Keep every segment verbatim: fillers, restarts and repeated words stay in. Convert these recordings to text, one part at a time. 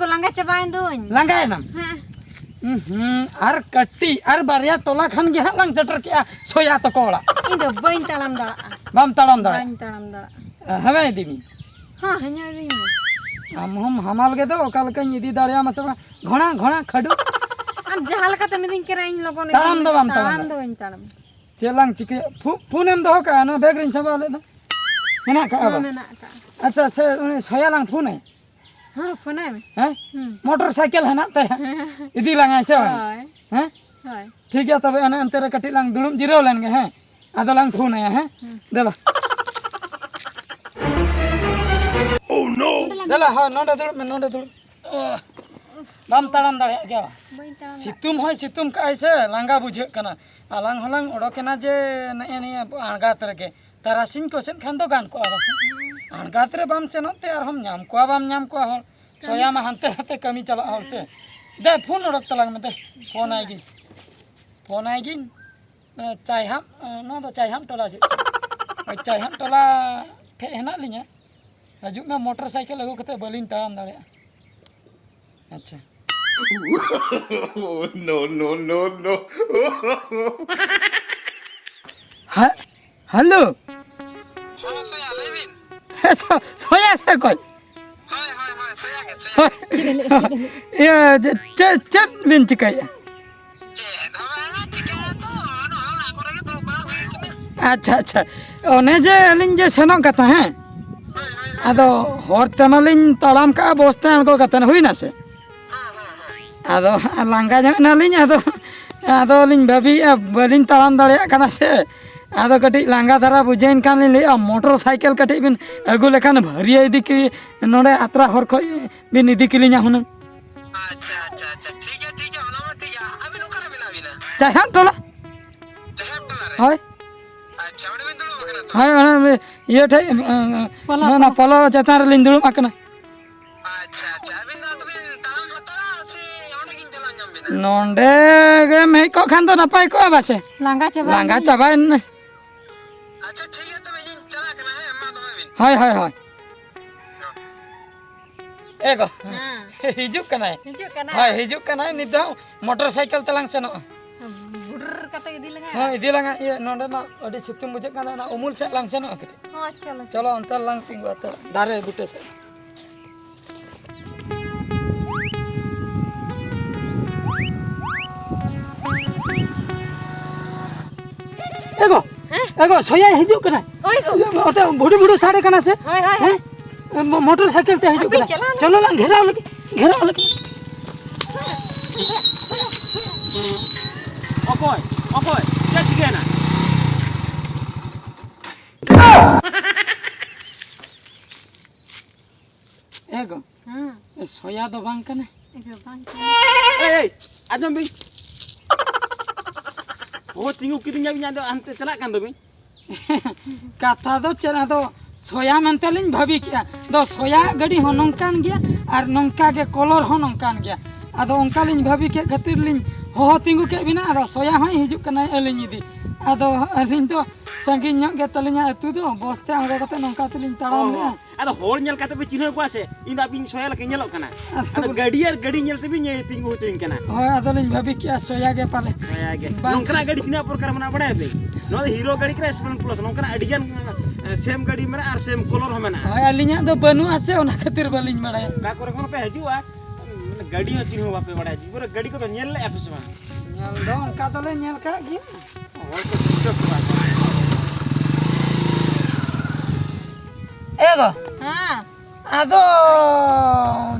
ᱠᱚ ᱞᱟᱸᱜᱟ ᱪᱟᱵᱟᱭᱮᱱ ᱫᱩᱧ᱾ ᱞᱟᱸᱜᱟᱭᱮᱱᱟᱢ? ᱦᱮᱸ᱾ ᱩᱸᱦᱩᱸ, ᱟᱨ ᱠᱟᱹᱴᱤᱡ, ᱟᱨ ᱵᱟᱨᱭᱟ ᱴᱚᱞᱟ ᱠᱷᱟᱱ ᱜᱮ ᱦᱟᱸᱜ ᱞᱟᱝ ᱥᱮᱴᱮᱨ ᱠᱮᱜᱼᱟ ᱥᱚᱭᱟ ᱛᱟᱠᱚ ᱚᱲᱟᱜ᱾ ᱤᱧ ᱫᱚ ᱵᱟᱹᱧ ᱛᱟᱲᱟᱢ ᱫᱟᱲᱮᱭᱟᱜᱼᱟ᱾ ᱵᱟᱢ ᱛᱟᱲᱟᱢ ᱫᱟᱲᱮᱭᱟᱜᱼᱟ? ᱵᱟᱹᱧ ᱛᱟᱲᱟᱢ ᱫᱟᱲᱮᱭᱟᱜᱼᱟ᱾ ᱦᱮᱸ, ᱤᱫᱤ ᱢᱮ᱾ ᱦᱮᱸ, ᱦᱮᱸ, ᱤᱫᱤ ᱢᱮ᱾ ᱟᱢ ᱦᱚᱸᱢ ᱦᱟᱢᱟᱞ ᱜᱮᱫᱚ, ᱚᱠᱟ ᱞᱮᱠᱟᱧ ᱤᱫᱤ ᱫᱟᱲᱮᱭᱟᱢᱟ ᱥᱮ ᱵᱟᱝ? ᱜᱷᱚᱲᱟ, ᱜᱷᱚᱲᱟ, ᱠᱷᱟᱹᱰᱩ᱾ ᱟᱢ ᱡᱟᱦᱟᱸ ᱞᱮᱠᱟᱛᱮᱢ ᱤᱫᱤᱧ ᱠᱟᱱᱟ, ᱤᱧ ᱞᱚᱜᱚᱱ ᱛᱟᱲᱟᱢ ᱤᱫᱤ ᱫᱚ ᱢᱮ᱾ ᱵᱟᱢ ᱛᱟᱲᱟᱢ ᱛᱟᱲᱟᱢ ᱫᱟᱲᱮᱭᱟᱜᱼᱟ᱾ ᱫᱚ ᱵᱟᱹᱧ ᱛᱟᱲᱟᱢᱟ᱾ ᱪᱮᱫ ᱞᱟᱝ ᱪᱤᱠᱟᱹᱭᱟ? ᱯᱷᱩ-, ᱯᱷᱳᱱᱮᱢ ᱫᱚᱦᱚ ᱠᱟᱜᱼᱟ, ᱱᱚᱣᱟ ᱵᱮᱜᱽ ᱨᱤᱧ ᱥᱟᱢᱵᱟᱣ ᱞᱮᱫ ᱫᱚ᱾ ᱢᱮᱱᱟᱜ ᱠᱟᱜᱼᱟ ᱦᱮᱸ, ᱵᱟᱝ? ᱢᱮᱱᱟᱜ ᱠᱟᱜᱼᱟ᱾ ᱟᱪᱪᱷᱟ, ᱥᱮ ᱩᱱᱤ ᱥᱚᱭᱟ ᱞᱟᱝ ᱯᱷᱳᱱᱟᱭᱟ? ᱦᱮᱸ, ᱯᱷᱳᱱᱟᱭ ᱢᱮ᱾ ᱦᱮᱸ? ᱦᱩᱸ᱾ ᱢᱚᱴᱚᱨ ᱥᱟᱭᱠᱮᱞ ᱦᱮᱱᱟᱜ ᱛᱟᱭᱟ᱾ ᱤᱫᱤ ᱞᱟᱝᱟᱭ ᱥᱮ ᱵᱟᱝ? ᱦᱳᱭ᱾ ᱦᱮᱸ? ᱦᱳᱭ᱾ ᱴᱷᱤᱠ ᱜᱮᱭᱟ, ᱛᱚᱵᱮ ᱮᱱᱮ ᱮᱱᱛᱮ ᱨᱮ ᱠᱟᱹᱴᱤᱡ ᱞᱟᱝ ᱫᱩᱲᱩᱵ ᱡᱤᱨᱟᱹᱣ ᱞᱮᱱ ᱜᱮ, ᱦᱮᱸ? ᱟᱫᱚ ᱞᱟᱝ ᱯᱷᱳᱱᱟᱭᱟ, ᱦᱮᱸ? ᱦᱩᱸ᱾ ᱫᱮᱞᱟ᱾ ᱫᱮᱞᱟ, ᱦᱳᱭ, ᱱᱚᱰᱮ ᱫᱩᱲᱩᱵ ᱢᱮ, ᱱᱚᱰᱮ ᱫᱩᱲᱩᱵ᱾ ᱚ, ᱵᱟᱢ ᱛᱟᱲᱟᱢ ᱫᱟᱲᱮᱭᱟᱜ ᱜᱮᱭᱟ? ᱵᱟᱹᱧ ᱛᱟᱲᱟᱢ ᱫᱟᱲᱮᱭᱟᱜ᱾ ᱥᱤᱛᱩᱝ ᱦᱚᱸᱭ ᱥᱤᱛᱩᱝ ᱠᱟᱜᱼᱟᱭ ᱥᱮ, ᱞᱟᱸᱜᱟ ᱵᱩᱡᱷᱟᱹᱜ ᱠᱟᱱᱟ᱾ ᱟᱞᱟᱝ ᱦᱚᱸᱞᱟᱝ ᱚᱰᱚᱠᱮᱱᱟ ᱡᱮ ᱱᱮᱜᱼᱮ ᱱᱤᱭᱟᱹ ᱟᱬᱜᱟᱛ ᱨᱮᱜᱮ᱾ ᱛᱟᱨᱟᱥᱤᱧ ᱠᱚ ᱥᱮᱫ ᱠᱷᱟᱱ ᱫᱚ ᱜᱟᱱ ᱠᱚᱜᱼᱟ ᱯᱟᱥᱮ᱾ ᱟᱬᱜᱟᱛ ᱨᱮ ᱵᱟᱢ ᱥᱮᱱᱚᱜ ᱛᱮ ᱟᱨᱦᱚᱸᱢ ᱧᱟᱢ ᱠᱚᱣᱟ, ᱵᱟᱢ ᱧᱟᱢ ᱠᱚᱣᱟ ᱦᱚᱲ᱾ ᱥᱚᱭᱟ ᱢᱟ ᱦᱟᱱᱛᱮ ᱱᱟᱛᱮ ᱠᱟᱹᱢᱤ ᱪᱟᱞᱟᱜ ᱦᱚᱲ ᱥᱮ᱾ ᱫᱮ, ᱯᱷᱳᱱ ᱚᱰᱚᱠ ᱛᱟᱞᱟᱝ ᱢᱮ ᱫᱮ᱾ ᱯᱷᱳᱱᱟᱭ ᱜᱤᱧ᱾ ᱯᱷᱳᱱᱟᱭ ᱜᱤᱧ᱾ ᱮ, ᱪᱟᱭᱦᱟᱢ, ᱮ, ᱱᱚᱣᱟ ᱫᱚ ᱪᱟᱭᱦᱟᱢ ᱴᱚᱞᱟ ᱪᱮᱫ ᱪᱚ? ᱦᱳᱭ, ᱪᱟᱭᱦᱟᱢ ᱴᱚᱞᱟ ᱴᱷᱮᱡ ᱦᱮᱱᱟᱜ ᱞᱤᱧᱟ᱾ ᱦᱤᱡᱩᱜ ᱢᱮ, ᱢᱚᱴᱚᱨ ᱥᱟᱭᱠᱮᱞ ᱟᱹᱜᱩ ᱠᱟᱛᱮ ᱵᱟᱹᱞᱤᱧ ᱛᱟᱲᱟᱢ ᱫᱟᱲᱮᱭᱟᱜᱼᱟ᱾ ᱟᱪᱪᱷᱟ᱾ No, no, no, no. ᱦᱮ-, ᱦᱮᱞᱳ᱾ ᱦᱮᱸ, ᱥᱚᱭᱟ, ᱞᱟᱹᱭ ᱵᱤᱱ᱾ ᱦᱮᱸ, ᱥᱚ-, ᱥᱚᱭᱟ ᱥᱮ ᱚᱠᱚᱭ? ᱦᱳᱭ, ᱦᱳᱭ, ᱦᱳᱭ, ᱥᱚᱭᱟ ᱜᱮ, ᱥᱚᱭᱟ ᱦᱳᱭ᱾ ᱜᱮ᱾ ᱤᱭᱟᱹ, ᱪᱮᱫ, ᱪᱮᱫ, ᱪᱮᱫ ᱵᱤᱱ ᱪᱤᱠᱟᱹᱭᱮᱫᱼᱟ? ᱪᱮᱫ ᱦᱚᱸ ᱵᱟᱝᱟ, ᱪᱤᱠᱟᱹ ᱫᱚ ᱱᱚᱜᱼᱚᱭ ᱚᱲᱟᱜ ᱠᱚᱨᱮ ᱜᱮ ᱫᱩᱲᱩᱵ ᱵᱟᱲᱟ ᱦᱩᱭ ᱟᱠᱟᱱᱟ᱾ ᱟᱪᱪᱷᱟ, ᱟᱪᱪᱷᱟ᱾ ᱚᱱᱮ ᱡᱮ ᱟᱹᱞᱤᱧ ᱡᱮ ᱥᱮᱱᱚᱜ ᱠᱟᱛᱷᱟ, ᱦᱮᱸ? ᱦᱳᱭ, ᱦᱳᱭ, ᱦᱳᱭ᱾ ᱟᱫᱚ ᱦᱚᱨ ᱛᱮᱢᱟᱞᱤᱧ ᱛᱟᱲᱟᱢ ᱠᱟᱜᱼᱟ, ᱵᱚᱥ ᱛᱮ ᱟᱬᱜᱚ ᱠᱟᱛᱮ, ᱦᱩᱭᱱᱟ ᱥᱮ? ᱦᱮᱸ, ᱦᱮᱸ, ᱦᱮᱸ᱾ ᱟᱫᱚ ᱞᱟᱸᱜᱟ ᱧᱚᱜ ᱮᱱᱟᱞᱤᱧ, ᱟᱫᱚ, ᱟᱫᱚ ᱞᱤᱧ ᱵᱷᱟᱹᱵᱤᱭᱮᱫᱼᱟ, ᱵᱟᱹᱞᱤᱧ ᱛᱟᱲᱟᱢ ᱫᱟᱲᱮᱭᱟᱜ ᱠᱟᱱᱟ ᱥᱮ᱾ ᱟᱫᱚ ᱠᱟᱹᱴᱤᱡ ᱞᱟᱸᱜᱟ ᱫᱷᱟᱨᱟ ᱵᱩᱡᱷᱟᱹᱣᱮᱱ ᱠᱷᱟᱱ ᱞᱤᱧ ᱞᱟᱹᱭᱮᱫᱼᱟ, ᱢᱚᱴᱚᱨ ᱥᱟᱭᱠᱮᱞ ᱠᱟᱹᱴᱤᱡ ᱵᱤᱱ ᱟᱹᱜᱩ ᱞᱮᱠᱷᱟᱱ ᱵᱷᱟᱹᱨᱤᱭᱟᱹ ᱤᱫᱤ ᱠᱤ ᱱᱚᱰᱮ ᱟᱛᱨᱟ ᱦᱚᱨ ᱠᱷᱚᱡ ᱵᱤᱱ ᱤᱫᱤ ᱠᱮᱞᱤᱧᱟ ᱦᱩᱱᱟᱹᱝ᱾ ᱟᱪᱪᱷᱟ, ᱟᱪᱪᱷᱟ, ᱟᱪᱪᱷᱟ, ᱴᱷᱤᱠ ᱜᱮᱭᱟ, ᱴᱷᱤᱠ ᱜᱮᱭᱟ, ᱚᱱᱟ ᱢᱟ ᱴᱷᱤᱠ ᱜᱮᱭᱟ᱾ ᱟᱹᱵᱤᱱ ᱚᱠᱟᱨᱮ ᱢᱮᱱᱟᱜ ᱵᱤᱱᱟ? ᱪᱟᱭᱦᱟᱢ ᱴᱚᱞᱟ᱾ ᱪᱟᱭᱦᱟᱢ ᱴᱚᱞᱟ ᱨᱮ? ᱦᱳᱭ᱾ ᱟᱪᱪᱷᱟ, ᱚᱸᱰᱮ ᱵᱤᱱ ᱫᱩᱲᱩᱵ ᱟᱠᱟᱱᱟ ᱛᱚ? ᱦᱳᱭ, ᱚᱱᱟ ᱤᱭᱟᱹ ᱴᱷᱮᱡ, ᱯᱚᱞᱚ, ᱚᱱᱟ ᱯᱚᱞᱚ᱾ ᱯᱚᱞᱚ ᱪᱮᱛᱟᱱ ᱨᱮᱞᱤᱧ ᱫᱩᱲᱩᱵ ᱟᱠᱟᱱᱟ᱾ ᱟᱪᱪᱷᱟ, ᱟᱪᱪᱷᱟ, ᱟᱹᱵᱤᱱ ᱫᱚ ᱟᱫᱚ ᱵᱤᱱ ᱛᱟᱲᱟᱢ ᱦᱟᱛᱟᱲᱟ ᱥᱮ ᱚᱸᱰᱮ ᱜᱤᱧ ᱪᱟᱞᱟᱣ ᱧᱟᱢ ᱵᱤᱱᱟ? ᱱᱚᱸᱰᱮ ᱜᱮᱢ ᱦᱮᱡ ᱠᱚᱜ ᱠᱷᱟᱱ ᱫᱚ ᱱᱟᱯᱟᱭ ᱠᱚᱜᱼᱟ ᱵᱟᱥᱮ? ᱞᱟᱸᱜᱟ ᱪᱟᱵᱟᱭᱮᱱ ᱞᱟᱸᱜᱟ ᱜᱮ᱾ ᱪᱟᱵᱟᱭᱮᱱ᱾ ᱟᱪᱪᱷᱟ, ᱴᱷᱤᱠ ᱜᱮᱭᱟ, ᱛᱚᱵᱮ ᱤᱧ ᱪᱟᱞᱟᱜ ᱠᱟᱱᱟ, ᱦᱮᱸ, ᱢᱟ ᱫᱚᱦᱚᱭ ᱵᱤᱱ᱾ ᱦᱳᱭ, ᱦᱳᱭ, ᱦᱳᱭ᱾ ᱮ ᱜᱚ᱾ ᱦᱮᱸ᱾ ᱦᱤᱡᱩᱜ ᱠᱟᱱᱟᱭ᱾ ᱦᱤᱡᱩᱜ ᱠᱟᱱᱟᱭ? ᱦᱳᱭ, ᱦᱤᱡᱩᱜ ᱠᱟᱱᱟᱭ᱾ ᱱᱤᱛ ᱫᱚ ᱢᱚᱴᱚᱨ ᱥᱟᱭᱠᱮᱞ ᱛᱮᱞᱟᱝ ᱥᱮᱱᱚᱜᱼᱟ᱾ ᱵᱩᱰᱨ ᱠᱟᱛᱮ ᱤᱫᱤ ᱞᱟᱝᱟ᱾ ᱦᱮᱸ, ᱤᱫᱤ ᱞᱟᱝᱟ᱾ ᱤᱭᱟᱹ, ᱱᱚᱸᱰᱮ ᱢᱟ ᱟᱹᱰᱤ ᱥᱤᱛᱩᱝ ᱵᱩᱡᱷᱟᱹᱜ ᱠᱟᱱᱟ, ᱚᱱᱟ ᱩᱢᱩᱞ ᱥᱮᱫ ᱞᱟᱝ ᱥᱮᱱᱚᱜᱼᱟ ᱠᱟᱹᱴᱤᱡ᱾ ᱦᱚᱸ, ᱪᱚᱞᱚ, ᱪᱚᱞᱚ᱾ ᱪᱚᱞᱚ, ᱚᱱᱛᱮ ᱨᱮᱞᱟᱝ ᱛᱤᱸᱜᱩᱜᱼᱟ, ᱛᱚ, ᱫᱟᱨᱮ ᱵᱩᱴᱟᱹ ᱥᱮᱫ᱾ ᱮ ᱜᱚ, ᱦᱮᱸ? ᱮ ᱜᱚ, ᱥᱚᱭᱟᱭ ᱦᱤᱡᱩᱜ ᱠᱟᱱᱟ᱾ ᱦᱳᱭ ᱜᱚ᱾ ᱚᱱᱛᱮ ᱵᱷᱩᱰᱩ ᱵᱷᱩᱰᱩ ᱥᱟᱰᱮ ᱠᱟᱱᱟ ᱥᱮ? ᱦᱳᱭ, ᱦᱳᱭ, ᱦᱮᱸ? ᱦᱳᱭ᱾ ᱢᱚ-, ᱢᱚᱴᱚᱨ ᱥᱟᱭᱠᱮᱞ ᱛᱮ ᱦᱤᱡᱩᱜ ᱦᱟᱯᱮ ᱠᱟᱱᱟ᱾ ᱪᱟᱞᱟᱣ ᱞᱮᱱ᱾ ᱪᱚᱞᱚ ᱞᱟᱝ ᱜᱷᱮᱨᱟᱣ ᱞᱟᱹᱜᱤᱫ, ᱜᱷᱮᱨᱟᱣ ᱞᱟᱹᱜᱤᱫ᱾ ᱚᱠᱚᱭ? ᱚᱠᱚᱭ? ᱪᱮᱫ ᱪᱤᱠᱟᱹᱭᱮᱱᱟ? ᱮ ᱜᱚ᱾ ᱦᱮᱸ᱾ ᱮ, ᱥᱚᱭᱟ ᱫᱚ ᱵᱟᱝ ᱠᱟᱱᱟ᱾ ᱮ ᱜᱚ, ᱵᱟᱝ ᱠᱟᱱᱟ᱾ ᱮᱭ, ᱮᱭ, ᱟᱸᱡᱚᱢ ᱵᱤᱱ᱾ ᱦᱳ, ᱛᱤᱸᱜᱩ ᱠᱤᱫᱤᱧᱟ ᱵᱤᱱ, ᱟᱫᱚ ᱦᱟᱱᱛᱮ ᱪᱟᱞᱟᱜ ᱠᱟᱱ ᱫᱚᱵᱤᱱ᱾ ᱠᱟᱛᱷᱟ ᱫᱚ ᱪᱮᱫ, ᱟᱫᱚ ᱥᱚᱭᱟ ᱢᱮᱱᱛᱮ ᱞᱤᱧ ᱵᱷᱟᱹᱵᱤ ᱠᱮᱜᱼᱟ᱾ ᱫᱚ ᱥᱚᱭᱟ ᱜᱟᱹᱰᱤ ᱦᱚᱸ ᱱᱚᱝᱠᱟᱱ ᱜᱮᱭᱟ ᱟᱨ ᱱᱚᱝᱠᱟ ᱜᱮ ᱠᱚᱞᱚᱨ ᱦᱚᱸ ᱱᱚᱝᱠᱟᱱ ᱜᱮᱭᱟ᱾ ᱟᱫᱚ ᱚᱱᱠᱟ ᱞᱤᱧ ᱵᱷᱟᱹᱵᱤ ᱠᱮᱫ ᱠᱷᱟᱹᱛᱤᱨ ᱞᱤᱧ ᱦᱚᱦᱚ ᱛᱤᱸᱜᱩ ᱠᱮᱫ ᱵᱤᱱᱟ᱾ ᱟᱫᱚ ᱥᱚᱭᱟ ᱦᱚᱸᱭ ᱦᱤᱡᱩᱜ ᱠᱟᱱᱟᱭ ᱟᱹᱞᱤᱧ ᱤᱫᱤ᱾ ᱟᱫᱚ ᱟᱹᱞᱤᱧ ᱫᱚ ᱥᱟᱺᱜᱤᱧ ᱧᱚᱜ ᱜᱮ ᱛᱟᱹᱞᱤᱧᱟ ᱟᱹᱛᱩ ᱫᱚ, ᱵᱚᱥ ᱛᱮ ᱟᱬᱜᱚ ᱠᱟᱛᱮ ᱱᱚᱝᱠᱟ ᱛᱮᱞᱤᱧ ᱛᱟᱲᱟᱢ ᱚ, ᱞᱮᱜᱼᱟ᱾ ᱟᱫᱚ ᱦᱚᱲ ᱧᱮᱞ ᱠᱟᱛᱮ ᱯᱮ ᱪᱤᱱᱦᱟᱹᱣ ᱠᱚᱣᱟ ᱥᱮ? ᱤᱧ ᱫᱚ ᱟᱹᱵᱤᱱ ᱥᱚᱭᱟ ᱞᱮᱠᱟ ᱧᱮᱞᱚᱜ ᱠᱟᱱᱟ᱾ ᱟᱫᱚ ᱟᱫᱚ ᱵᱚᱞᱮ ᱜᱟᱹᱰᱤ ᱟᱨ ᱜᱟᱹᱰᱤ ᱧᱮᱞ ᱛᱮᱵᱤᱱ ᱧᱮ-, ᱛᱤᱸᱜᱩ ᱦᱚᱪᱚᱧ ᱠᱟᱱᱟ᱾ ᱦᱳᱭ, ᱟᱫᱚᱞᱤᱧ ᱵᱷᱟᱹᱵᱤ ᱠᱮᱜᱼᱟ ᱥᱚᱭᱟ ᱜᱮ ᱯᱟᱞᱮ᱾ ᱥᱚᱭᱟ ᱜᱮ᱾ ᱵᱟᱝ᱾ ᱱᱚᱝᱠᱟᱱᱟᱜ ᱜᱟᱹᱰᱤ ᱛᱤᱱᱟᱹᱜ ᱯᱨᱚᱠᱟᱨ ᱢᱮᱱᱟᱜᱼᱟ ᱵᱟᱲᱟᱭᱟ ᱵᱤᱱ? ᱱᱚᱣᱟ ᱫᱚ ᱦᱤᱨᱳ ᱜᱟᱹᱰᱤ ᱠᱟᱱᱟ, ᱥᱯᱞᱮᱱᱰ ᱯᱞᱟᱥ, ᱱᱚᱝᱠᱟᱱᱟᱜ ᱟᱹᱰᱤ ᱜᱟᱱ, ᱮ, ᱥᱮᱢ ᱜᱟᱹᱰᱤ ᱢᱮᱱᱟᱜᱼᱟ ᱟᱨ ᱥᱮᱢ ᱠᱚᱞᱚᱨ ᱦᱚᱸ ᱢᱮᱱᱟᱜᱼᱟ᱾ ᱦᱳᱭ, ᱟᱹᱞᱤᱧᱟᱜ ᱫᱚ ᱵᱟᱹᱱᱩᱜᱼᱟ ᱥᱮ, ᱚᱱᱟ ᱠᱷᱟᱹᱛᱤᱨ ᱵᱟᱹᱞᱤᱧ ᱵᱟᱲᱟᱭᱟ᱾ ᱚᱠᱟ ᱠᱚᱨᱮ ᱠᱷᱚᱱ ᱯᱮ ᱦᱤᱡᱩᱜᱼᱟ, ᱢᱟᱱᱮ ᱜᱟᱹᱰᱤ ᱦᱚᱸ ᱪᱤᱱᱦᱟᱹ ᱵᱟᱯᱮ ᱵᱟᱲᱟᱭᱟ᱾ ᱡᱤᱵᱚᱱ ᱨᱮ ᱜᱟᱹᱰᱤ ᱠᱚᱫᱚ ᱧᱮᱞ ᱞᱮᱜᱼᱟ ᱯᱮ ᱥᱮ ᱵᱟᱝ? ᱧᱮᱞ ᱫᱚ ᱚᱱᱠᱟ ᱫᱚᱞᱮ ᱧᱮᱞ ᱠᱟᱜ ᱜᱮᱭᱟ᱾ ᱦᱚᱲ ᱠᱚ ᱵᱩᱡᱷᱟᱹᱣ ᱠᱚᱣᱟ᱾ ᱮ ᱜᱚ᱾ ᱦᱮᱸ᱾ ᱟᱫᱚ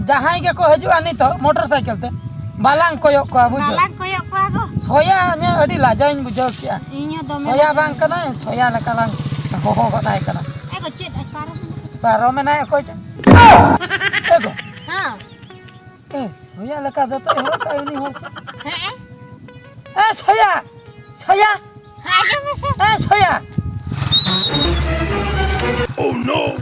ᱡᱟᱦᱟᱸᱭ ᱜᱮᱠᱚ ᱦᱤᱡᱩᱜᱼᱟ ᱱᱤᱛᱚᱜ ᱢᱚᱴᱚᱨ ᱥᱟᱭᱠᱮᱞ ᱛᱮ, ᱵᱟᱞᱟᱝ ᱠᱚᱭᱚᱜ ᱠᱚᱣᱟ, ᱵᱩᱡᱷᱟᱹᱣ? ᱵᱟᱞᱟᱝ ᱠᱚᱭᱚᱜ ᱠᱚᱣᱟ ᱜᱚ᱾ ᱥᱚᱭᱟ ᱧᱮᱞ ᱟᱹᱰᱤ ᱞᱟᱡᱟᱣᱤᱧ ᱵᱩᱡᱷᱟᱹᱣ ᱠᱮᱜᱼᱟ᱾ ᱤᱧ ᱦᱚᱸ ᱫᱚᱢᱮ ᱥᱚᱭᱟ ᱞᱟᱡᱟᱣ ᱵᱟᱝ ᱠᱟᱱᱟᱭ, ᱥᱚᱭᱟ ᱞᱮᱠᱟ ᱞᱟᱝ ᱦᱚᱦᱚ ᱜᱚᱫ ᱟᱭ ᱠᱟᱱᱟ᱾ ᱮ ᱜᱚ, ᱪᱮᱫ ᱮ ᱯᱟᱨᱚᱢ ᱮᱱᱟ? ᱯᱟᱨᱚᱢ ᱮᱱᱟᱭ ᱚᱠᱚᱭ ᱪᱚ᱾ ᱮ ᱜᱚ᱾ ᱦᱮᱸ᱾ ᱮ, ᱥᱚᱭᱟ ᱞᱮᱠᱟ ᱫᱚᱛᱚᱭ ᱦᱚᱨᱚᱜ ᱠᱟᱜᱼᱟ ᱩᱱᱤ ᱦᱚᱲ ᱥᱮ᱾ ᱦᱮᱸ, ᱮ᱾ ᱮ, ᱥᱚᱭᱟ! ᱥᱚᱭᱟ! ᱟᱸᱡᱚᱢ ᱢᱮᱥᱮ᱾ ᱮ, ᱥᱚᱭᱟ! Oh no!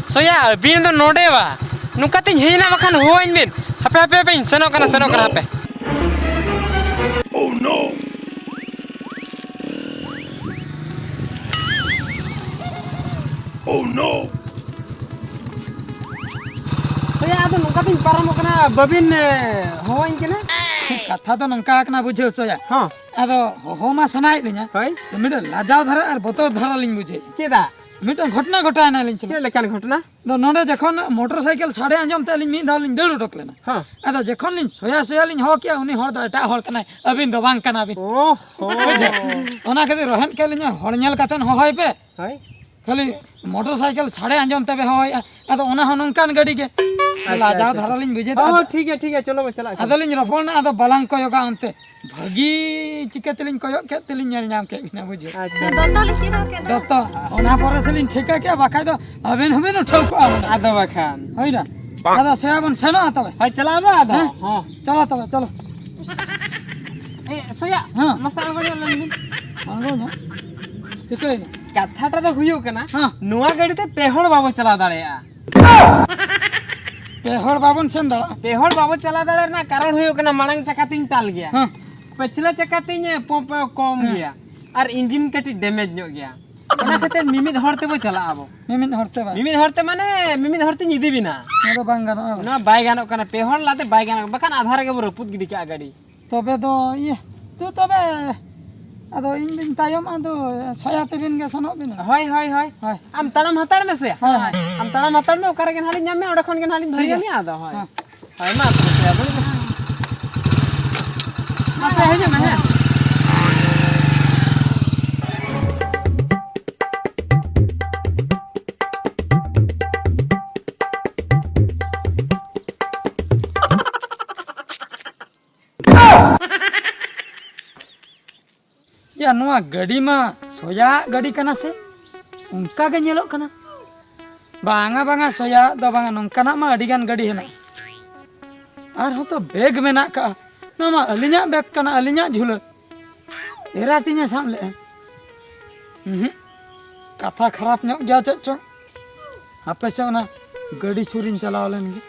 ᱥᱚᱭᱟ, ᱟᱹᱵᱤᱱ ᱫᱚ ᱱᱚᱰᱮ ᱵᱟ? ᱱᱚᱝᱠᱟ ᱛᱤᱧ ᱦᱮᱡ ᱮᱱᱟ, ᱵᱟᱠᱷᱟᱱ ᱦᱚᱦᱚᱣᱟᱹᱧ ᱵᱤᱱ᱾ ᱦᱟᱯᱮ, ᱦᱟᱯᱮ, ᱦᱟᱯᱮ, ᱥᱮᱱᱚᱜ ᱠᱟᱱᱟ, Oh ᱥᱮᱱᱚᱜ ᱠᱟᱱᱟ, no! ᱦᱟᱯᱮ᱾ Oh no! Oh no! ᱥᱚᱭᱟ, ᱟᱫᱚ ᱱᱚᱝᱠᱟ ᱛᱤᱧ ᱯᱟᱨᱚᱢᱚᱜ ᱠᱟᱱᱟ, ᱵᱟᱹᱵᱤᱱ ᱮ, ᱦᱚᱦᱚᱣᱟᱹᱧ ᱠᱟᱱᱟ? ᱠᱟᱛᱷᱟ ᱫᱚ ᱱᱚᱝᱠᱟ ᱠᱟᱱᱟ, ᱵᱩᱡᱷᱟᱹᱣ ᱥᱚᱭᱟ᱾ ᱦᱚᱸ᱾ ᱟᱫᱚ ᱦᱚᱦᱚ ᱢᱟ ᱥᱟᱱᱟᱭᱮᱫ ᱞᱤᱧᱟ᱾ ᱦᱳᱭ᱾ ᱢᱤᱫᱴᱟᱝ ᱞᱟᱡᱟᱣ ᱫᱷᱟᱨᱟ ᱟᱨ ᱵᱚᱛᱚᱨ ᱫᱷᱟᱨᱟ ᱞᱤᱧ ᱵᱩᱡᱷᱟᱹᱣᱮᱫᱼᱟ᱾ ᱪᱮᱫᱟᱜ? ᱢᱤᱫᱴᱟᱝ ᱜᱷᱚᱴᱚᱱᱟ ᱜᱷᱚᱴᱟᱣ ᱮᱱᱟ ᱞᱤᱧ ᱥᱮ᱾ ᱪᱮᱫ ᱞᱮᱠᱟᱱ ᱜᱷᱚᱴᱚᱱᱟ? ᱟᱫᱚ ᱱᱚᱰᱮ ᱡᱚᱠᱷᱚᱱ ᱢᱚᱴᱚᱨ ᱥᱟᱭᱠᱮᱞ ᱥᱟᱰᱮ ᱟᱸᱡᱚᱢ ᱛᱮ ᱟᱹᱞᱤᱧ ᱢᱤᱫ ᱫᱷᱟᱣ ᱞᱤᱧ ᱫᱟᱹᱲ ᱩᱰᱩᱠ ᱞᱮᱱᱟ᱾ ᱦᱮᱸ᱾ ᱟᱫᱚ ᱡᱚᱠᱷᱚᱱ ᱞᱤᱧ ᱥᱚᱭᱟ ᱥᱚᱭᱟ ᱞᱤᱧ ᱦᱚᱦᱚ ᱠᱮᱜᱼᱟ, ᱩᱱᱤ ᱦᱚᱲ ᱫᱚ ᱮᱴᱟᱜ ᱦᱚᱲ ᱠᱟᱱᱟᱭ, ᱟᱹᱵᱤᱱ ᱫᱚ ᱵᱟᱝ ᱠᱟᱱᱟ ᱵᱤᱱ᱾ ᱚ ᱦᱚ᱾ ᱵᱩᱡᱷᱟᱹᱣ? ᱚᱱᱟ ᱠᱷᱟᱹᱛᱤᱨ ᱨᱚᱦᱮᱫ ᱠᱮᱫ ᱞᱤᱧᱟ, ᱦᱚᱲ ᱧᱮᱞ ᱠᱟᱛᱮ ᱦᱚᱦᱚᱭ ᱯᱮ᱾ ᱦᱳᱭ᱾ ᱠᱷᱟᱹᱞᱤ ᱢᱚᱴᱚᱨ ᱥᱟᱭᱠᱮᱞ ᱥᱟᱰᱮ ᱟᱸᱡᱚᱢ ᱛᱮᱯᱮ ᱦᱚᱦᱚᱭᱮᱜᱼᱟ᱾ ᱟᱫᱚ ᱚᱱᱟ ᱦᱚᱸ ᱱᱚᱝᱠᱟᱱ ᱜᱟᱹᱰᱤ ᱜᱮ᱾ ᱟᱪᱪᱷᱟ, ᱞᱟᱡᱟᱣ ᱟᱪᱪᱷᱟ, ᱫᱷᱟᱨᱟ ᱟᱪᱪᱷᱟ᱾ ᱞᱤᱧ ᱵᱩᱡᱷᱟᱹᱣ ᱦᱚᱸ, ᱫᱟ᱾ ᱦᱚᱸ, ᱴᱷᱤᱠ ᱜᱮᱭᱟ, ᱴᱷᱤᱠ ᱜᱮᱭᱟ, ᱪᱚᱞᱚ ᱵᱚ ᱪᱟᱞᱟᱜ ᱠᱟᱱᱟ᱾ ᱟᱫᱚ ᱞᱤᱧ ᱨᱚᱯᱚᱲ ᱮᱱᱟ, ᱟᱫᱚ ᱵᱟᱞᱟᱝ ᱠᱚᱭᱚᱜᱟ ᱚᱱᱛᱮ᱾ ᱵᱷᱟᱹᱜᱤ ᱪᱤᱠᱟᱹ ᱛᱮᱞᱤᱧ ᱠᱚᱭᱚᱜ ᱠᱮᱫ ᱛᱮᱞᱤᱧ ᱧᱮᱞ ᱧᱟᱢ ᱠᱮᱫ ᱵᱤᱱᱟ, ᱵᱩᱡᱷᱟᱹᱣ᱾ ᱟᱪᱪᱷᱟ᱾ ᱫᱚᱛᱚ ᱞᱤᱧ ᱠᱤᱨᱟᱹᱣ ᱠᱮᱫᱟ᱾ ᱫᱚᱛᱚ, ᱚᱱᱟ ᱯᱚᱨᱮ ᱥᱮᱞᱤᱧ ᱴᱷᱤᱠᱟᱹ ᱠᱮᱫᱼᱟ, ᱵᱟᱠᱷᱟᱡ ᱫᱚ ᱟᱵᱮᱱ ᱦᱚᱸᱵᱮᱱ ᱩᱴᱷᱟᱹᱣ ᱠᱚᱜᱼᱟ ᱢᱟᱱᱮ᱾ ᱟᱫᱚ ᱵᱟᱠᱷᱟᱱ᱾ ᱦᱩᱭᱱᱟ? ᱟᱫᱚ ᱥᱮ ᱵᱚᱱ ᱥᱮᱱᱚᱜᱼᱟ ᱛᱚᱵᱮ? ᱦᱳᱭ, ᱪᱟᱞᱟᱜ ᱟᱵᱚ ᱟᱫᱚ᱾ ᱦᱮᱸ? ᱦᱚᱸ᱾ ᱪᱚᱞᱚ ᱛᱚᱵᱮ, ᱪᱚᱞᱚ᱾ ᱮ, ᱥᱚᱭᱟ, ᱦᱮᱸ᱾ ᱢᱟᱥᱮ ᱟᱬᱜᱚ ᱧᱚᱜ ᱞᱮᱱ ᱵᱤᱱ᱾ ᱟᱬᱜᱚ ᱧᱚᱜ? ᱪᱤᱠᱟᱹᱭᱮᱱᱟ? ᱠᱟᱛᱷᱟᱴᱟ ᱫᱚ ᱦᱩᱭᱩᱜ ᱠᱟᱱᱟ, ᱦᱮᱸ᱾ ᱱᱚᱣᱟ ᱜᱟᱹᱰᱤ ᱛᱮ ᱯᱮ ᱦᱚᱲ ᱵᱟᱵᱚ ᱪᱟᱞᱟᱣ ᱫᱟᱲᱮᱭᱟᱜᱼᱟ᱾ ᱯᱮ ᱦᱚᱲ ᱵᱟᱵᱚᱱ ᱥᱮᱱ ᱫᱟᱲᱮᱭᱟᱜᱼᱟ᱾ ᱯᱮ ᱦᱚᱲ ᱵᱟᱵᱚ ᱪᱟᱞᱟᱣ ᱫᱟᱲᱮᱭᱟᱜ ᱨᱮᱱᱟᱜ ᱠᱟᱨᱚᱱ ᱦᱩᱭᱩᱜ ᱠᱟᱱᱟ, ᱢᱟᱲᱟᱝ ᱪᱟᱠᱟ ᱛᱤᱧ ᱴᱟᱞ ᱜᱮᱭᱟ᱾ ᱦᱮᱸ᱾ ᱯᱟᱹᱪᱷᱞᱟᱹ ᱪᱟᱠᱟ ᱛᱤᱧ ᱯᱚ-, ᱯᱚ-, ᱠᱚᱢ ᱦᱮᱸ᱾ ᱜᱮᱭᱟ᱾ ᱟᱨ ᱤᱧᱡᱤᱱ ᱠᱟᱹᱴᱤᱡ ᱰᱮᱢᱮᱡᱽ ᱧᱚᱜ ᱜᱮᱭᱟ᱾ ᱚᱱᱟ ᱠᱷᱟᱹᱛᱤᱨ ᱢᱤᱢᱤᱫ ᱦᱚᱲ ᱛᱮᱵᱚ ᱪᱟᱞᱟᱜᱼᱟ ᱟᱵᱚ᱾ ᱢᱤᱢᱤᱫ ᱦᱚᱲ ᱛᱮ ᱵᱟᱝ? ᱢᱤᱢᱤᱫ ᱦᱚᱲ ᱛᱮ ᱢᱟᱱᱮ ᱢᱤᱢᱤᱫ ᱦᱚᱲ ᱛᱤᱧ ᱤᱫᱤ ᱵᱤᱱᱟ᱾ ᱚᱱᱟ ᱫᱚ ᱵᱟᱝ ᱜᱟᱱᱚᱜᱼᱟ᱾ ᱚᱱᱟ ᱵᱟᱭ ᱜᱟᱱᱚᱜ ᱠᱟᱱᱟ, ᱯᱮ ᱦᱚᱲ ᱞᱟᱫᱮ ᱵᱟᱭ ᱜᱟᱱᱚᱜ ᱠᱟᱱᱟ, ᱵᱟᱠᱷᱟᱱ ᱟᱫᱷᱟ ᱨᱮᱜᱮ ᱵᱚ ᱨᱟᱹᱯᱩᱫ ᱜᱤᱰᱤ ᱠᱟᱜᱼᱟ ᱜᱟᱹᱰᱤ᱾ ᱛᱚᱵᱮ ᱫᱚ ᱤᱭᱟᱹ, ᱛᱚ ᱛᱚᱵᱮ ᱟᱫᱚ ᱤᱧ ᱫᱩᱧ ᱛᱟᱭᱚᱢᱚᱜᱼᱟ, ᱟᱫᱚ ᱥᱚᱭᱟ ᱛᱮᱵᱤᱱ ᱜᱮ ᱥᱮᱱᱚᱜ ᱵᱤᱱ᱾ ᱦᱳᱭ, ᱦᱳᱭ, ᱦᱳᱭ᱾ ᱦᱳᱭ᱾ ᱟᱢ ᱛᱟᱲᱟᱢ ᱦᱟᱛᱟᱲ ᱢᱮᱥᱮ᱾ ᱦᱳᱭ, ᱦᱳᱭ᱾ ᱟᱢ ᱛᱟᱲᱟᱢ ᱦᱟᱛᱟᱲ ᱢᱮ, ᱚᱠᱟ ᱨᱮᱜᱮ ᱱᱟᱦᱟᱜ ᱞᱤᱧ ᱧᱟᱢ ᱢᱮᱭᱟ, ᱚᱸᱰᱮ ᱠᱷᱚᱱ ᱜᱮ ᱱᱟᱦᱟᱜ ᱞᱤᱧ ᱴᱷᱤᱠ ᱫᱷᱩᱨᱟᱹᱣ ᱜᱮᱭᱟ᱾ ᱢᱮᱭᱟ ᱟᱫᱚ, ᱦᱳᱭ᱾ ᱦᱮᱸ᱾ ᱦᱳᱭ, ᱢᱟ ᱛᱚᱵᱮ ᱥᱮ, ᱟᱫᱚ ᱢᱟᱥᱮ ᱦᱤᱡᱩᱜ ᱢᱮ, ᱦᱮᱸ᱾ ᱭᱟ, ᱱᱚᱣᱟ ᱜᱟᱹᱰᱤ ᱢᱟ ᱥᱚᱭᱟᱣᱟᱜ ᱜᱟᱹᱰᱤ ᱠᱟᱱᱟ ᱥᱮ? ᱚᱱᱠᱟ ᱜᱮ ᱧᱮᱞᱚᱜ ᱠᱟᱱᱟ᱾ ᱵᱟᱝᱟ, ᱵᱟᱝᱟ, ᱥᱚᱭᱟᱣᱟᱜ ᱫᱚ ᱵᱟᱝᱟ, ᱱᱚᱝᱠᱟᱱᱟᱜ ᱢᱟ ᱟᱹᱰᱤ ᱜᱟᱱ ᱜᱟᱹᱰᱤ ᱦᱮᱱᱟᱜᱼᱟ᱾ ᱟᱨᱦᱚᱸ ᱛᱚ ᱵᱮᱜᱽ ᱢᱮᱱᱟᱜ ᱠᱟᱜᱼᱟ᱾ ᱱᱚᱣᱟ ᱢᱟ ᱟᱹᱞᱤᱧᱟᱜ ᱵᱮᱜᱽ ᱠᱟᱱᱟ, ᱟᱹᱞᱤᱧᱟᱜ ᱡᱷᱩᱞᱟᱹ᱾ ᱮᱨᱟ ᱛᱤᱧᱮ ᱥᱟᱵ ᱞᱮᱜᱼᱟ᱾ ᱩᱸᱦᱩᱸᱜ, ᱠᱟᱛᱷᱟ ᱠᱷᱟᱨᱟᱯ ᱧᱚᱜ ᱜᱮᱭᱟ ᱪᱮᱫ ᱪᱚ᱾ ᱦᱟᱯᱮ ᱥᱮ ᱚᱱᱟ ᱜᱟᱹᱰᱤ ᱥᱩᱨᱤᱧ ᱪᱟᱞᱟᱣ ᱞᱮᱱ ᱜᱮ᱾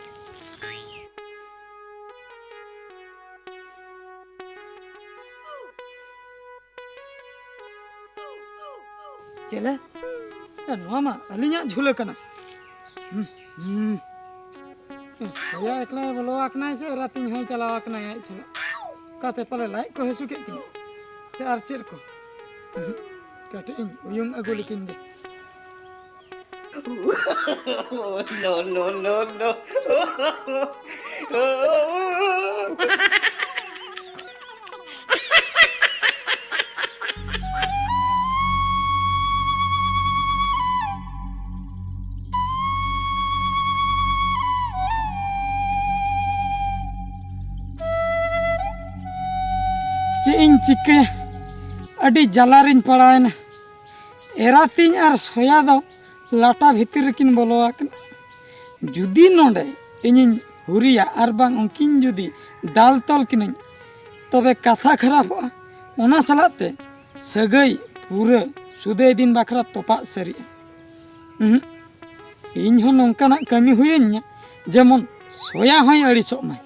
ᱪᱮᱞᱮ? ᱮ, ᱱᱚᱣᱟ ᱢᱟ ᱟᱹᱞᱤᱧᱟᱜ ᱡᱷᱩᱞᱟᱹ ᱠᱟᱱᱟ᱾ ᱦᱩᱸ, ᱦᱩᱸ᱾ ᱥᱚᱭᱟ ᱮᱠᱞᱟᱭ ᱵᱚᱞᱚ ᱟᱠᱟᱱᱟᱭ ᱥᱮ ᱮᱨᱟᱛᱤᱧ ᱦᱚᱸᱭ ᱪᱟᱞᱟᱣ ᱟᱠᱟᱱᱟᱭ ᱟᱡ ᱥᱟᱞᱟᱜ? ᱚᱠᱟᱛᱮ ᱯᱟᱞᱮ ᱞᱟᱡ ᱠᱚ ᱦᱟᱹᱥᱩ ᱠᱮᱫ ᱠᱤᱱᱟ ᱥᱮ ᱟᱨ ᱪᱮᱫ ᱠᱚ? ᱠᱟᱹᱴᱤᱡ ᱤᱧ ᱩᱭᱩᱝ ᱟᱹᱜᱩ ᱞᱮᱠᱤᱱ ᱜᱮ᱾ No, no, no, no. ᱪᱮᱫ ᱤᱧ ᱪᱤᱠᱟᱹᱭᱟ? ᱟᱹᱰᱤ ᱡᱟᱞᱟ ᱨᱤᱧ ᱯᱟᱲᱟᱣᱮᱱᱟ᱾ ᱮᱨᱟᱛᱤᱧ ᱟᱨ ᱥᱚᱭᱟ ᱫᱚ ᱞᱟᱴᱟ ᱵᱷᱤᱛᱤᱨ ᱨᱮᱠᱤᱱ ᱵᱚᱞᱚ ᱟᱠᱟᱱᱟ᱾ ᱡᱩᱫᱤ ᱱᱚᱰᱮ ᱤᱧᱤᱧ ᱦᱩᱨᱤᱭᱟ ᱟᱨ ᱵᱟᱝ ᱩᱱᱠᱤᱱ ᱡᱩᱫᱤ ᱫᱟᱞ ᱛᱚᱞ ᱠᱤᱱᱟᱹᱧ, ᱛᱚᱵᱮ ᱠᱟᱛᱷᱟ ᱠᱷᱟᱨᱟᱯᱚᱜᱼᱟ᱾ ᱚᱱᱟ ᱥᱟᱞᱟᱜ ᱛᱮ ᱥᱟᱹᱜᱟᱹᱭ ᱯᱩᱨᱟᱹ ᱥᱩᱫᱟᱹᱭ ᱫᱤᱱ ᱵᱟᱠᱷᱨᱟ ᱛᱚᱯᱟᱜ ᱥᱟᱹᱨᱤᱜᱼᱟ᱾ ᱩᱦᱩᱸ᱾ ᱤᱧ ᱦᱚᱸ ᱱᱚᱝᱠᱟᱱᱟᱜ ᱠᱟᱹᱢᱤ ᱦᱩᱭᱟᱹᱧᱟ, ᱡᱮᱢᱚᱱ ᱥᱚᱭᱟ ᱦᱚᱸᱭ ᱟᱹᱲᱤᱥᱚᱜ ᱢᱟᱭ᱾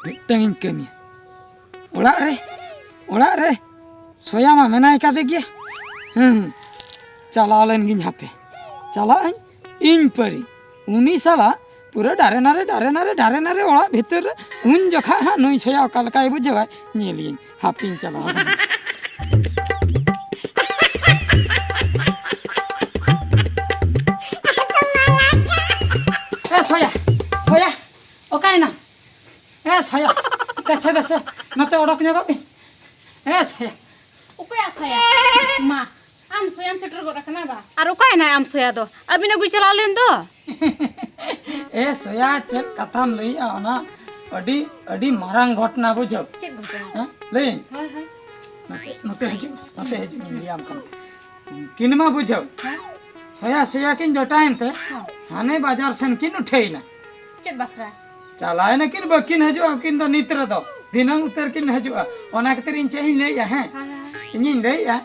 ᱢᱤᱫᱴᱟᱝ ᱤᱧ ᱠᱟᱹᱢᱤᱭᱟ᱾ ᱚᱲᱟᱜ ᱨᱮ, ᱚᱲᱟᱜ ᱨᱮ ᱥᱚᱭᱟ ᱢᱟ ᱢᱮᱱᱟᱭ ᱠᱟᱫᱮ ᱜᱮᱭᱟ᱾ ᱦᱮᱸ, ᱪᱟᱞᱟᱣ ᱞᱮᱱ ᱜᱤᱧ ᱦᱟᱯᱮ᱾ ᱪᱟᱞᱟᱜ ᱟᱹᱧ ᱤᱧ ᱯᱟᱹᱨᱤ᱾ ᱩᱱᱤ ᱥᱟᱞᱟᱜ ᱯᱩᱨᱟᱹ ᱰᱟᱨᱮ ᱱᱟᱨᱮ, ᱰᱟᱨᱮ ᱱᱟᱨᱮ, ᱰᱟᱨᱮ ᱱᱟᱨᱮ ᱚᱲᱟᱜ ᱵᱷᱤᱛᱤᱨ ᱨᱮ᱾ ᱩᱱ ᱡᱚᱠᱷᱟ ᱦᱟᱸᱜ ᱱᱩᱭ ᱥᱚᱭᱟ ᱚᱠᱟ ᱞᱮᱠᱟᱭ ᱵᱩᱡᱷᱟᱹᱣᱟᱭ, ᱧᱮᱞᱤᱭᱟᱹᱧ᱾ ᱦᱟᱯᱮᱧ ᱪᱟᱞᱟᱣ ᱞᱮᱱ᱾ ᱮ ᱥᱚᱭᱟ, ᱥᱚᱭᱟ, ᱚᱠᱟᱭᱮᱱᱟᱢ? ᱮ ᱥᱚᱭᱟ, ᱫᱮᱥᱮ, ᱫᱮᱥᱮ, ᱱᱚᱛᱮ ᱚᱰᱚᱠ ᱧᱚᱜᱚᱜ ᱢᱮ᱾ ᱮ ᱥᱚᱭᱟ᱾ ᱚᱠᱚᱭᱟᱜ ᱥᱚᱭᱟ? ᱢᱟ, ᱟᱢ ᱥᱚᱭᱟᱢ ᱥᱮᱴᱮᱨ ᱜᱚᱫ ᱟᱠᱟᱱᱟ ᱵᱟ? ᱟᱨ ᱚᱠᱟᱭᱮᱱᱟᱭ ᱟᱢ ᱥᱚᱭᱟ ᱫᱚ? ᱟᱹᱵᱤᱱ ᱟᱹᱜᱩᱭ ᱪᱟᱞᱟᱣ ᱞᱮᱱ ᱫᱚ? ᱮ ᱥᱚᱭᱟ, ᱪᱮᱫ ᱠᱟᱛᱷᱟᱢ ᱞᱟᱹᱭᱮᱜᱼᱟ? ᱚᱱᱟ ᱟᱹᱰᱤ, ᱟᱹᱰᱤ ᱢᱟᱨᱟᱝ ᱜᱷᱚᱴᱚᱱᱟ, ᱵᱩᱡᱷᱟᱹᱣ᱾ ᱪᱮᱫ ᱜᱷᱚᱴᱚᱱᱟ? ᱦᱮᱸ? ᱞᱟᱹᱭᱟᱹᱧ? ᱦᱳᱭ, ᱦᱳᱭ᱾ ᱱᱚᱛᱮ, ᱱᱚᱛᱮ ᱦᱤᱡᱩᱜ, ᱱᱚᱛᱮ ᱦᱤᱡᱩᱜ, ᱤᱧ ᱞᱟᱹᱭᱟᱢ ᱠᱟᱱᱟ᱾ ᱩᱱᱠᱤᱱ ᱢᱟ, ᱵᱩᱡᱷᱟᱹᱣ, ᱦᱮᱸ? ᱥᱚᱭᱟ, ᱥᱚᱭᱟ ᱠᱤᱱ ᱡᱚᱴᱟᱭᱮᱱ ᱛᱮ, ᱦᱮᱸ᱾ ᱦᱟᱱᱮ ᱵᱟᱡᱟᱨ ᱥᱮᱱ ᱠᱤᱱ ᱩᱴᱷᱟᱹᱭᱮᱱᱟ᱾ ᱪᱮᱫ ᱵᱟᱠᱷᱨᱟ? ᱪᱟᱞᱟᱣᱮᱱᱟ ᱠᱤᱱ, ᱵᱟᱹᱠᱤᱱ ᱦᱤᱡᱩᱜᱼᱟ ᱩᱱᱠᱤᱱ ᱫᱚ ᱱᱤᱛ ᱨᱮᱫᱚ, ᱫᱷᱤᱱᱟᱹᱝ ᱩᱛᱟᱹᱨ ᱠᱤᱱ ᱦᱤᱡᱩᱜᱼᱟ᱾ ᱚᱱᱟ ᱠᱷᱟᱹᱛᱤᱨ ᱤᱧ ᱪᱮᱫ ᱤᱧ ᱞᱟᱹᱭᱮᱜᱼᱟ, ᱦᱮᱸ? ᱦᱳᱭ, ᱦᱳᱭ᱾ ᱤᱧᱤᱧ ᱞᱟᱹᱭᱮᱜᱼᱟ᱾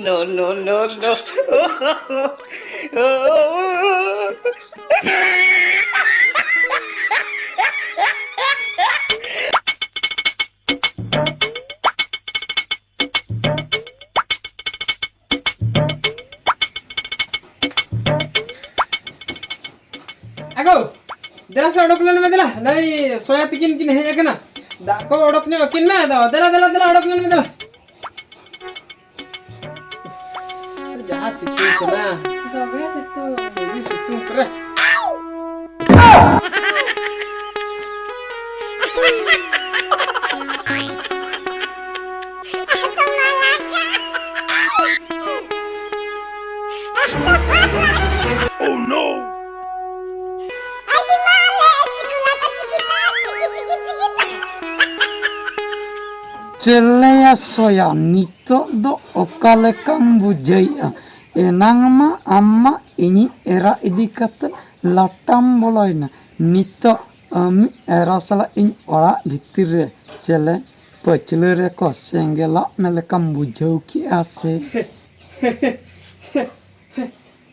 No, no, no, no. ᱟᱜᱳ, ᱫᱮᱞᱟ ᱥᱮ ᱚᱰᱚᱠ ᱞᱮᱱ ᱢᱮ ᱫᱮᱞᱟ᱾ ᱱᱟᱹᱭ ᱥᱚᱭᱟ ᱛᱤᱠᱤᱱ ᱠᱤᱱ ᱦᱮᱡ ᱟᱠᱟᱱᱟ᱾ ᱫᱟᱜ ᱠᱚ ᱚᱰᱚᱠ ᱧᱚᱜ ᱟᱹᱠᱤᱱ ᱢᱮ ᱟᱫᱚ᱾ ᱫᱮᱞᱟ, ᱫᱮᱞᱟ, ᱫᱮᱞᱟ, ᱚᱰᱚᱠ ᱞᱮᱱ ᱢᱮ ᱫᱮᱞᱟ᱾ ᱡᱟᱦᱟᱸ ᱥᱤᱛᱩᱝ ᱠᱟᱱᱟ᱾ ᱫᱚᱢᱮ ᱥᱤᱛᱩᱝ᱾ ᱫᱚᱢᱮ ᱥᱤᱛᱩᱝ ᱠᱟᱱᱟ᱾ Oh no! ᱪᱮᱞᱮᱭᱟ ᱥᱚᱭᱟ, ᱱᱤᱛᱚᱜ ᱫᱚ ᱚᱠᱟ ᱞᱮᱠᱟᱢ ᱵᱩᱡᱷᱟᱹᱣᱮᱫᱼᱟ? ᱮᱱᱟᱝ ᱢᱟ ᱟᱢ ᱢᱟ ᱤᱧᱤᱡ ᱮᱨᱟ ᱤᱫᱤ ᱠᱟᱛᱮ ᱞᱟᱴᱟᱢ ᱵᱚᱞᱚᱭᱮᱱᱟ, ᱱᱤᱛᱚᱜ ᱟᱢᱤᱡ ᱮᱨᱟ ᱥᱟᱞᱟᱜ ᱤᱧ ᱚᱲᱟᱜ ᱵᱷᱤᱛᱤᱨ ᱨᱮ ᱪᱮᱞᱮ ᱯᱟᱹᱪᱷᱞᱟᱹ ᱨᱮᱠᱚ ᱥᱮᱸᱜᱮᱞᱟᱜ ᱢᱮ ᱞᱮᱠᱟᱢ ᱵᱩᱡᱷᱟᱹᱣ ᱠᱮᱜᱼᱟ ᱥᱮ?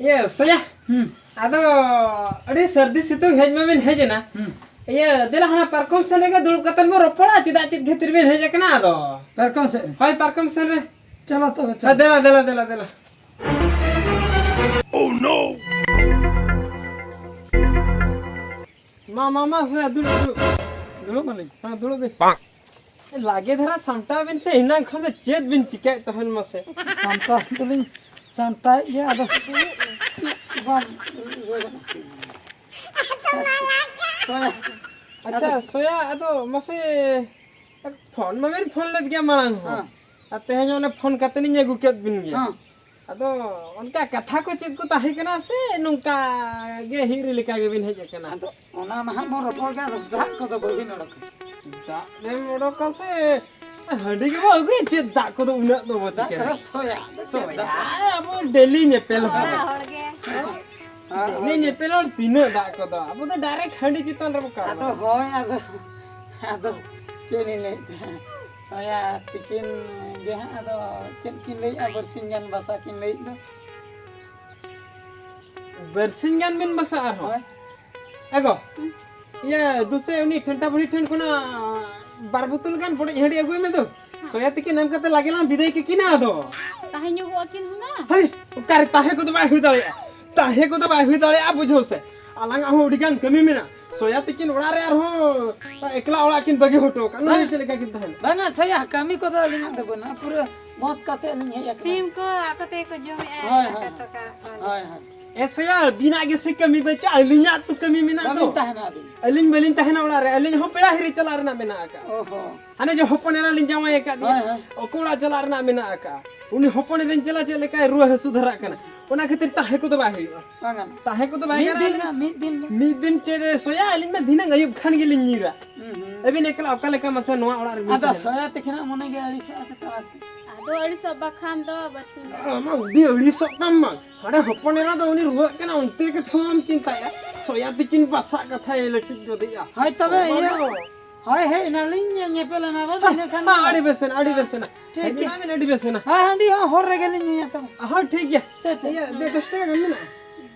ᱤᱭᱟᱹ, ᱥᱚᱭᱟ, ᱦᱩᱸ᱾ ᱟᱫᱚ ᱟᱹᱰᱤ ᱥᱟᱹᱨᱫᱤ ᱥᱤᱛᱩᱝ ᱦᱮᱡ ᱢᱟᱵᱤᱱ ᱦᱮᱡ ᱮᱱᱟ᱾ ᱦᱩᱸ᱾ ᱤᱭᱟᱹ, ᱫᱮᱞᱟ ᱦᱟᱱᱟ ᱯᱟᱨᱠᱚᱢ ᱥᱮᱱ ᱨᱮᱜᱮ ᱫᱩᱲᱩᱵ ᱠᱟᱛᱮ ᱵᱚᱱ ᱨᱚᱯᱚᱲᱟ, ᱪᱮᱫᱟᱜ ᱪᱮᱫ ᱠᱷᱟᱹᱛᱤᱨ ᱵᱤᱱ ᱦᱮᱡ ᱟᱠᱟᱱᱟ ᱟᱫᱚ? ᱯᱟᱨᱠᱚᱢ ᱥᱮᱫ ᱨᱮ? ᱦᱳᱭ, ᱯᱟᱨᱠᱚᱢ ᱥᱮᱱ ᱨᱮ᱾ ᱪᱚᱞᱚ ᱛᱚᱵᱮ, ᱦᱮᱸ, ᱪᱚᱞᱚ᱾ ᱫᱮᱞᱟ, ᱫᱮᱞᱟ, ᱫᱮᱞᱟ, ᱫᱮᱞᱟ᱾ Oh no! ᱢᱟ, ᱢᱟ, ᱢᱟ, ᱥᱚᱭᱟ, ᱫᱩᱲᱩᱵ, ᱫᱩᱲᱩᱵ᱾ ᱫᱩᱲᱩᱵ ᱟᱹᱞᱤᱧ? ᱦᱮᱸ, ᱫᱩᱲᱩᱵ ᱵᱤᱱ᱾ ᱞᱟᱜᱮ ᱫᱷᱟᱨᱟ ᱥᱟᱢᱴᱟᱣ ᱵᱤᱱ ᱥᱮ, ᱮᱱᱟᱝ ᱠᱷᱚᱱ ᱫᱚ ᱪᱮᱫ ᱵᱤᱱ ᱪᱤᱠᱟᱹᱭᱮᱫ ᱛᱟᱦᱮᱱ ᱢᱟᱥᱮ? ᱥᱟᱢᱴᱟᱣ ᱫᱚᱞᱤᱧ ᱥᱟᱢᱴᱟᱣᱮᱫ ᱜᱮᱭᱟ, ᱟᱫᱚ ᱵᱟᱝ᱾ ᱥᱚᱭᱟ᱾ ᱟᱪᱪᱷᱟ, ᱟᱫᱚ ᱥᱚᱭᱟ, ᱟᱫᱚ ᱢᱟᱥᱮ ᱯᱷᱳᱱ ᱢᱟᱵᱮᱱ ᱯᱷᱳᱱ ᱞᱮᱫ ᱜᱮᱭᱟ ᱢᱟᱲᱟᱝ ᱦᱚᱸ᱾ ᱦᱮᱸ᱾ ᱟᱨ ᱛᱮᱦᱮᱧ ᱚᱱᱮ ᱯᱷᱳᱱ ᱠᱟᱛᱮ ᱞᱤᱧ ᱟᱹᱜᱩ ᱠᱮᱫ ᱵᱤᱱ ᱜᱮᱭᱟ᱾ ᱦᱮᱸ᱾ ᱟᱫᱚ ᱚᱱᱠᱟ ᱠᱟᱛᱷᱟ ᱠᱚ ᱪᱮᱫ ᱠᱚ ᱛᱟᱦᱮᱸ ᱠᱟᱱᱟ ᱥᱮ ᱱᱚᱝᱠᱟ ᱜᱮ ᱦᱤᱨᱤ ᱞᱮᱠᱟ ᱜᱮᱵᱤᱱ ᱦᱮᱡ ᱟᱠᱟᱱᱟ? ᱟᱫᱚ ᱚᱱᱟ ᱢᱟ ᱦᱟᱸᱜ ᱵᱚᱱ ᱨᱚᱯᱚᱲ ᱜᱮᱭᱟ, ᱟᱫᱚ ᱫᱟᱜ ᱠᱚᱫᱚ ᱵᱟᱹᱵᱤᱱ ᱚᱰᱚᱠᱟ᱾ ᱫᱟᱜ ᱵᱮᱱ ᱚᱰᱚᱠᱟ ᱥᱮ ᱦᱟᱺᱰᱤ ᱜᱮᱵᱚ ᱟᱹᱜᱩᱭᱟ, ᱪᱮᱫ ᱫᱟᱜ ᱠᱚᱫᱚ ᱩᱱᱟᱹᱜ ᱫᱚ ᱵᱚ ᱫᱟᱜ ᱪᱤᱠᱟᱹᱭᱟ? ᱠᱚᱫᱚ ᱥᱚᱭᱟ, ᱪᱮᱫ ᱥᱚᱭᱟ᱾ ᱫᱟᱜ? ᱟᱵᱚ ᱰᱮᱞᱤ ᱧᱮᱯᱮᱞ ᱦᱚᱲ᱾ ᱦᱚᱲ ᱜᱮ᱾ ᱦᱮᱸ, ᱰᱮᱞᱤ ᱦᱳᱭ᱾ ᱧᱮᱯᱮᱞ ᱦᱚᱲ ᱛᱤᱱᱟᱹᱜ ᱫᱟᱜ ᱠᱚᱫᱚ? ᱟᱵᱚ ᱫᱚ direct ᱦᱟᱺᱰᱤ ᱪᱮᱛᱟᱱ ᱨᱮᱵᱚ ᱟᱫᱚ ᱠᱟᱨᱵᱟᱨᱟ᱾ ᱦᱳᱭ, ᱟᱫᱚ, ᱟᱫᱚ ᱪᱮᱫ ᱞᱤᱧ ᱞᱟᱹᱭᱮᱫ ᱛᱟᱦᱮᱸᱫ? ᱥᱚᱭᱟ ᱛᱤᱠᱤᱱ ᱜᱮ ᱦᱟᱸᱜ ᱟᱫᱚ ᱪᱮᱫ ᱠᱤᱱ ᱞᱟᱹᱭᱮᱫᱼᱟ, ᱵᱟᱨᱥᱤᱧ ᱜᱟᱱ ᱵᱟᱥᱟ ᱠᱤᱱ ᱞᱟᱹᱭᱮᱫ ᱫᱚ᱾ ᱵᱟᱨᱥᱤᱧ ᱜᱟᱱ ᱵᱤᱱ ᱵᱟᱥᱟ ᱟᱨᱦᱚᱸ? ᱦᱳᱭ᱾ ᱮᱜᱳ, ᱤᱭᱟᱹ, ᱫᱩᱥᱮ ᱩᱱᱤ ᱴᱷᱮᱱᱴᱟ ᱵᱩᱲᱦᱤ ᱴᱷᱮᱱ ᱠᱷᱚᱱᱟᱜ ᱵᱟᱨ ᱵᱳᱛᱚᱞ ᱜᱟᱱ ᱵᱚᱰᱚᱡ ᱦᱟᱺᱰᱤ ᱟᱹᱜᱩᱭ ᱢᱮ ᱫᱚ᱾ ᱥᱚᱭᱟ ᱛᱤᱠᱤᱱ ᱮᱢ ᱠᱟᱛᱮ ᱞᱟᱜᱮ ᱞᱟᱝ ᱵᱤᱫᱟᱹᱭ ᱠᱟᱹᱠᱤᱱᱟ ᱟᱫᱚ᱾ ᱛᱟᱦᱮᱸ ᱧᱚᱜᱚᱜ ᱟᱹᱠᱤᱱ ᱦᱩᱱᱟᱹᱝ᱾ ᱦᱟᱹᱭ, ᱚᱠᱟᱨᱮ ᱛᱟᱦᱮᱸ ᱠᱚᱫᱚ ᱵᱟᱭ ᱦᱩᱭ ᱫᱟᱲᱮᱭᱟᱜᱼᱟ᱾ ᱛᱟᱦᱮᱸ ᱠᱚᱫᱚ ᱵᱟᱭ ᱦᱩᱭ ᱫᱟᱲᱮᱭᱟᱜᱼᱟ, ᱵᱩᱡᱷᱟᱹᱣ ᱥᱮ᱾ ᱟᱞᱟᱝᱟᱜ ᱦᱚᱸ ᱟᱹᱰᱤ ᱜᱟᱱ ᱠᱟᱹᱢᱤ ᱢᱮᱱᱟᱜᱼᱟ᱾ ᱥᱚᱭᱟ ᱛᱤᱠᱤᱱ ᱚᱲᱟᱜ ᱨᱮ ᱟᱨᱦᱚᱸ ᱮᱠᱞᱟ ᱚᱲᱟᱜ ᱠᱤᱱ ᱵᱟᱹᱜᱤ ᱦᱚᱴᱚ ᱟᱠᱟᱫ᱾ ᱱᱚᱰᱮ ᱪᱮᱫ ᱞᱮᱠᱟ ᱠᱤᱱ ᱛᱟᱦᱮᱱᱟ? ᱵᱟᱝᱟ, ᱥᱚᱭᱟ, ᱠᱟᱹᱢᱤ ᱠᱚᱫᱚ ᱟᱹᱞᱤᱧᱟᱜ ᱫᱚ ᱵᱟᱹᱱᱩᱜᱼᱟ᱾ ᱯᱩᱨᱟᱹ ᱵᱚᱸᱫᱽ ᱠᱟᱛᱮ ᱞᱤᱧ ᱦᱮᱡ ᱟᱠᱟᱱᱟ᱾ ᱥᱤᱢ ᱠᱚ ᱟᱠᱚ ᱛᱮᱜᱮ ᱠᱚ ᱡᱚᱢᱮᱫᱼᱟ᱾ ᱦᱳᱭ, ᱦᱳᱭ᱾ ᱫᱟᱠᱟ ᱛᱚᱠᱟ ᱠᱚ᱾ ᱦᱳᱭ, ᱦᱳᱭ᱾ ᱮ ᱥᱚᱭᱟ, ᱟᱹᱵᱤᱱᱟᱜ ᱜᱮᱥᱮ ᱠᱟᱹᱢᱤ ᱵᱟᱹᱪᱩᱜᱼᱟ, ᱟᱹᱞᱤᱧᱟᱜ ᱛᱚ ᱠᱟᱹᱢᱤ ᱢᱮᱱᱟᱜ ᱫᱚ᱾ ᱵᱟᱹᱵᱤᱱ ᱛᱟᱦᱮᱱᱟ ᱟᱹᱵᱤᱱ? ᱟᱹᱞᱤᱧ ᱵᱟᱹᱞᱤᱧ ᱛᱟᱦᱮᱱᱟ ᱚᱲᱟᱜ ᱨᱮ, ᱟᱹᱞᱤᱧ ᱦᱚᱸ ᱯᱮᱲᱟ ᱦᱤᱨᱤ ᱪᱟᱞᱟᱜ ᱨᱮᱱᱟᱜ ᱢᱮᱱᱟᱜ ᱟᱠᱟᱫᱼᱟ᱾ ᱚᱦᱚ᱾ ᱦᱟᱱᱮ ᱡᱮ ᱦᱚᱯᱚᱱ ᱮᱨᱟ ᱞᱤᱧ ᱡᱟᱶᱟᱭ ᱟᱠᱟᱫᱮᱭᱟ, ᱦᱳᱭ, ᱦᱳᱭ᱾ ᱩᱱᱠᱩ ᱚᱲᱟᱜ ᱪᱟᱞᱟᱜ ᱨᱮᱱᱟᱜ ᱢᱮᱱᱟᱜ ᱟᱠᱟᱫᱼᱟ᱾ ᱩᱱᱤ ᱦᱚᱯᱚᱱ ᱮᱨᱟᱧ ᱪᱟᱞᱟᱜ ᱪᱮᱫ ᱞᱮᱠᱟᱭ ᱨᱩᱣᱟᱹ ᱦᱟᱹᱥᱩ ᱫᱷᱟᱨᱟᱜ ᱠᱟᱱᱟ, ᱚᱱᱟ ᱠᱷᱟᱹᱛᱤᱨ ᱛᱟᱦᱮᱸ ᱠᱚᱫᱚ ᱵᱟᱭ ᱦᱩᱭᱩᱜᱼᱟ᱾ ᱵᱟᱝ ᱜᱟᱱᱚᱜᱼᱟ᱾ ᱛᱟᱦᱮᱸ ᱠᱚᱫᱚ ᱵᱟᱭ ᱢᱤᱫ ᱜᱟᱱᱚᱜᱼᱟ᱾ ᱫᱤᱱ ᱟᱹᱞᱤᱧ ᱨᱮᱱᱟᱜ ᱢᱤᱫ ᱫᱤᱱ ᱨᱮᱱᱟᱜ᱾ ᱢᱤᱫ ᱫᱤᱱ ᱪᱮᱫ ᱮ ᱥᱚᱭᱟ, ᱟᱹᱞᱤᱧ ᱢᱟ ᱫᱷᱤᱱᱟᱹᱝ ᱟᱹᱭᱩᱵ ᱠᱷᱟᱱ ᱜᱮᱞᱤᱧ ᱧᱤᱨᱟ᱾ ᱦᱩᱸ, ᱦᱩᱸ᱾ ᱟᱹᱵᱤᱱ ᱮᱠᱞᱟ ᱚᱠᱟ ᱞᱮᱠᱟ ᱢᱟᱥᱮ ᱱᱚᱣᱟ ᱚᱲᱟᱜ ᱨᱮ ᱵᱤᱱ ᱟᱫᱚ ᱛᱟᱦᱮᱱᱟ? ᱥᱚᱭᱟ ᱛᱤᱠᱤᱱᱟᱜ ᱢᱚᱱᱮ ᱜᱮ ᱟᱹᱲᱤᱥᱚᱜᱼᱟ ᱥᱮ ᱛᱟᱨᱟᱥᱤᱧ? ᱟᱫᱚ ᱟᱹᱲᱤᱥᱚᱜ ᱵᱟᱠᱷᱟᱱ ᱫᱚ ᱵᱟᱹᱥᱤᱧ ᱫᱚ᱾ ᱟᱢ ᱟᱹᱰᱤ ᱟᱹᱲᱤᱥᱚᱜ ᱛᱟᱢ ᱢᱟ᱾ ᱦᱟᱲᱮ ᱦᱚᱯᱚᱱ ᱮᱨᱟ ᱫᱚ ᱩᱱᱤ ᱨᱩᱣᱟᱹᱜ ᱠᱟᱱᱟ, ᱚᱱᱛᱮ ᱜᱮ ᱛᱷᱚᱢᱟᱢ ᱪᱤᱱᱛᱟᱹᱭᱟ᱾ ᱥᱚᱭᱟ ᱛᱤᱠᱤᱱ ᱵᱟᱥᱟᱜ ᱠᱟᱛᱷᱟᱭ ᱞᱟᱹᱴᱤᱡ ᱜᱚᱫᱮᱜᱼᱟ᱾ ᱦᱳᱭ, ᱛᱚᱵᱮ ᱵᱟᱵᱟ ᱤᱭᱟᱹ, ᱫᱚ᱾ ᱦᱳᱭ, ᱦᱮᱡ ᱮᱱᱟᱞᱤᱧ, ᱧᱮᱯᱮᱞ ᱮᱱᱟ ᱵᱚᱱ, ᱤᱱᱟᱹ ᱠᱷᱟᱱ ᱦᱮᱸ, ᱫᱚ᱾ ᱟᱹᱰᱤ ᱵᱮᱥ ᱮᱱᱟ, ᱟᱹᱰᱤ ᱵᱮᱥ ᱮᱱᱟ᱾ ᱴᱷᱤᱠ ᱦᱮᱡ ᱜᱮᱭᱟ᱾ ᱮᱱᱟ ᱵᱮᱱ, ᱟᱹᱰᱤ ᱵᱮᱥ ᱮᱱᱟ᱾ ᱦᱮᱸ, ᱦᱟᱺᱰᱤ ᱦᱚᱸ ᱦᱚᱨ ᱨᱮᱜᱮ ᱞᱤᱧ ᱧᱩᱭᱟ ᱛᱚᱵᱮ᱾ ᱦᱳᱭ, ᱴᱷᱤᱠ ᱜᱮᱭᱟ᱾ ᱪᱮᱫ, ᱪᱮᱫ? ᱤᱭᱟᱹ, ᱫᱮ, ᱫᱚᱥ ᱴᱟᱠᱟ ᱜᱟᱱ ᱢᱮᱱᱟᱜᱼᱟ?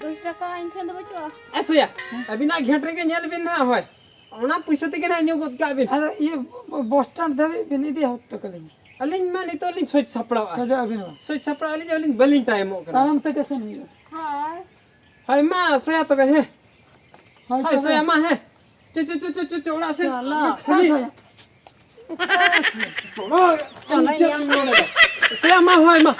ᱫᱚᱥ ᱴᱟᱠᱟ ᱤᱧ ᱴᱷᱮᱱ ᱫᱚ ᱵᱟᱹᱪᱩᱜᱼᱟ᱾ ᱮ ᱥᱚᱭᱟ, ᱟᱹᱵᱤᱱᱟᱜ ᱜᱷᱮᱸᱴ ᱨᱮᱜᱮ ᱧᱮᱞ ᱵᱤᱱ ᱱᱟᱦᱟᱜ, ᱦᱳᱭ᱾ ᱚᱱᱟ ᱯᱩᱭᱥᱟᱹ ᱛᱮᱜᱮ ᱱᱟᱦᱟᱜ ᱧᱩ ᱜᱚᱫ ᱠᱟᱜ ᱵᱤᱱ᱾ ᱟᱫᱚ ᱤᱭᱟᱹ, ᱵᱚᱥ ᱥᱴᱮᱱᱰ ᱫᱷᱟᱹᱵᱤᱡ ᱵᱤᱱ ᱤᱫᱤᱭᱟ ᱦᱚᱴᱚ ᱠᱟᱹᱞᱤᱧᱟ᱾ ᱟᱹᱞᱤᱧ ᱢᱟ ᱱᱤᱛᱚᱜ ᱞᱤᱧ ᱥᱚᱡᱽ ᱥᱟᱯᱲᱟᱣᱟ᱾ ᱥᱚᱡᱟ ᱟᱹᱵᱤᱱ ᱢᱟ᱾ ᱥᱚᱡᱽ ᱥᱟᱯᱲᱟᱣ ᱟᱹᱞᱤᱧ, ᱟᱹᱞᱤᱧ ᱵᱟᱹᱞᱤᱧ ᱴᱟᱭᱤᱢᱚᱜ ᱠᱟᱱᱟ᱾ ᱛᱟᱲᱟᱢ ᱛᱮᱜᱮ ᱥᱮᱱ ᱦᱩᱭᱩᱜᱼᱟ᱾ ᱦᱳᱭ᱾ ᱦᱳᱭ ᱢᱟ, ᱥᱚᱭᱟ ᱛᱚᱵᱮ, ᱦᱮᱸ᱾ ᱦᱳᱭ, ᱦᱳᱭ, ᱛᱚᱵᱮ᱾ ᱥᱚᱭᱟ ᱢᱟ, ᱦᱮᱸ᱾ ᱪᱚ, ᱪᱚ, ᱪᱚ, ᱚᱲᱟᱜ ᱥᱮᱫ᱾ ᱪᱟᱞᱟᱜ᱾ ᱢᱟ ᱠᱷᱟᱹᱞᱤ᱾ ᱦᱳᱭ, ᱥᱚᱭᱟ᱾ ᱪᱚᱞᱚ, ᱪᱟᱞᱟᱜ ᱪᱚ, ᱜᱮᱭᱟ᱾ ᱱᱚᱰᱮ ᱫᱚ᱾ ᱥᱚᱭᱟ ᱢᱟ, ᱦᱳᱭ ᱢᱟ᱾